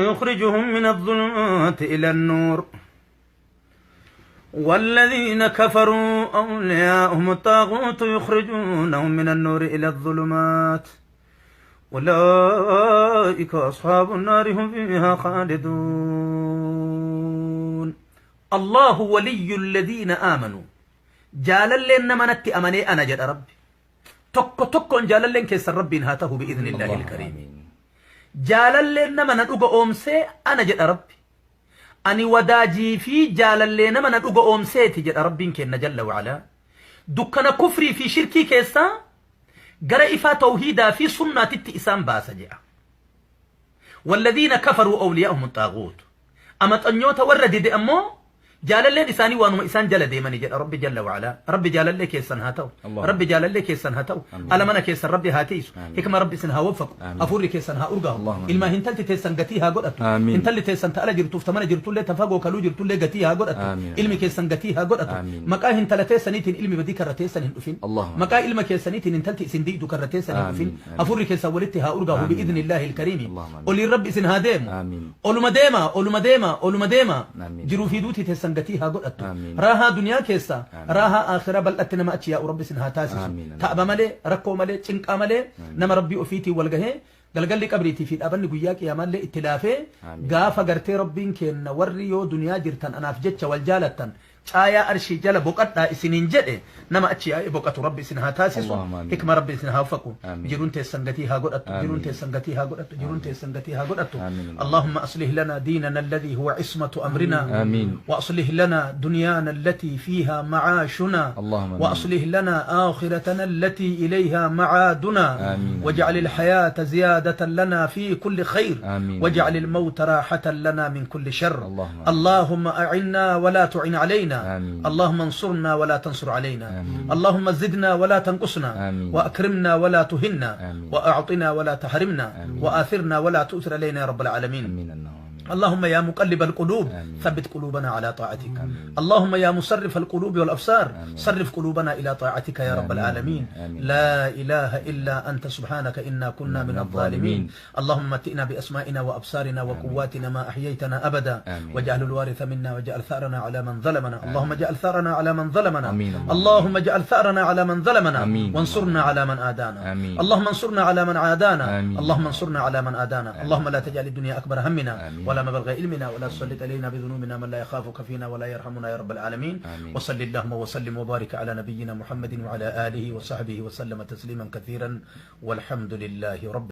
يخرجهم من الظلمات إلى النور والذين كفروا أولياؤهم الطاغوت يخرجونهم من النور إلى الظلمات أولئك أصحاب النار هم فيها خالدون. الله ولي الذين آمنوا jaalalleen nama natti amanee ana jedha Rabbi. Tokko tokkoon jaalalleen keessan Rabbiin haa tahu bi'idhni Illaahi ilkariim. Jaalalleen nama na dhuga oomsee ana jedha Rabbi. Ani wadaajii fi jaalallee nama na dhuga oomseeti jedha Rabbiin keenna jalla wa'alaa. Dukkana kufrii fi shirkii keessaa gara ifaa tawhiidaa fi sunnaatitti isaan baasa jedha. Walladiina kafaruu awliyaa'uhum xaaguut. Amaxanyoota warra dide ammoo jaalalleen isaanii waanuma isaan jala deemani jedha Rabbi jalla wa'alaa. Rabbi jaalallee keessan haa ta'u. Allah. Rabbi jaalallee keessan haa ta'u. Amiin. Ala mana keessan Rabbi haa tiisu. Amiin. Hikma Rabbi isin haa waffaqu. Amiin. Hafuurri keessan haa urgaahu. Allahumma Ilmaa amiin. hintalti teessan gatii haa godhattu. Amiin. Intalli teessan ta ala jirtuuf ta mana jirtullee ta fagoo kaluu jirtullee gatii haa godhattu. Amiin. Ilmi keessan gatii haa godhatu. Amiin. Maqaa hintala teessaniitiin ilmi badii karra teessan hin dhufin. Allahumma Maqaa ilma keessaniitiin intalti isin diigdu karra teessan hin dhufin. Amiin. Amiin. Hafuurri keessan walitti haa urgaahu Amiin. bi'idhnillaahi ilkariimi. Allahumma amiin. Oliin Rabbi isin haa deemu. Amiin. Oluma deema, oluma deema, oluma deema. Amiin. Jiruu fi duuti teessan gatii haa godhattu. Amiin. Raahaa duniyaa keessa, Amiin. raahaa aakhiraa bal'atti nama achi yaa'u Rabbi isin haa taasisu. Amiin. Amiin. Ta'aba malee, rakkoo malee, cinqaa malee Amiin. nama Rabbii ofiitiin wal gahee galgalli qabriitii fi dhaabanni guyyaa qiyaamaallee itti laafee Amiin. gaafa gartee Rabbiin keenna warri yoo duniyaa jirtan anaaf jecha wal jaalattan caayaa arshii jala boqadhaa isiniin jedhe nama achi yaa'ee boqatu Rabbi isin haa taasisu. Allahumma amiin. Hikma Rabbi isin haa waffaqu. Amiin. Jiruun teessan gatii haa godhattu. Jiruun Amiin. teessan gatii haa godhattu. Jiruun teessan gatii haa godhattu. Amiin. اللهم أصلح لنا ديننا الذي هو عصمة أمرنا. آمين. وأصلح لنا دنيانا التي فيها معاشنا. اللهم آمين. وأصلح لنا آخرتنا التي إليها معادنا. آمين. واجعل الحياة زيادة لنا في كل خير. آمين. واجعل الموت راحة لنا من كل شر. اللهم آمين. اللهم أعنا ولا تعن علينا. آمين. اللهم انصرنا ولا تنصر علينا. آمين. اللهم زدنا ولا تنقصنا. آمين. وأكرمنا ولا تهنا. آمين. وأعطنا ولا تحرمنا. آمين. وآثرنا ولا تؤثر علينا يا رب العالمين. آمين. اللهم آمين. اللهم يا مقلب القلوب آمين. ثبت قلوبنا على طاعتك. آمين. اللهم يا مصرف القلوب والأبصار آمين. صرف قلوبنا إلى طاعتك يا رب آمين. العالمين. آمين. لا إله إلا أنت سبحانك إنا كنا من من الظالمين. الظالمين. اللهم متئنا بأسمائنا وأبصارنا وقواتنا ما أحييتنا أبدا. آمين. واجعل الوارث منا واجعل ثأرنا على من ظلمنا. اللهم اجعل ثأرنا على من ظلمنا. آمين. اللهم اجعل ثأرنا على من ظلمنا. آمين. وانصرنا على من آدانا. آمين. اللهم انصرنا على من عادانا. آمين. اللهم انصرنا على من آدانا. اللهم لا تجعل الدنيا أكبر همنا آمين. ولا مبلغ علمنا ولا تسلط علينا بذنوبنا من لا يخافك فينا ولا يرحمنا يا رب العالمين. آمين. وصل اللهم وسلم وبارك على نبينا محمد وعلى آله وصحبه وسلم تسليما كثيرا والحمد لله رب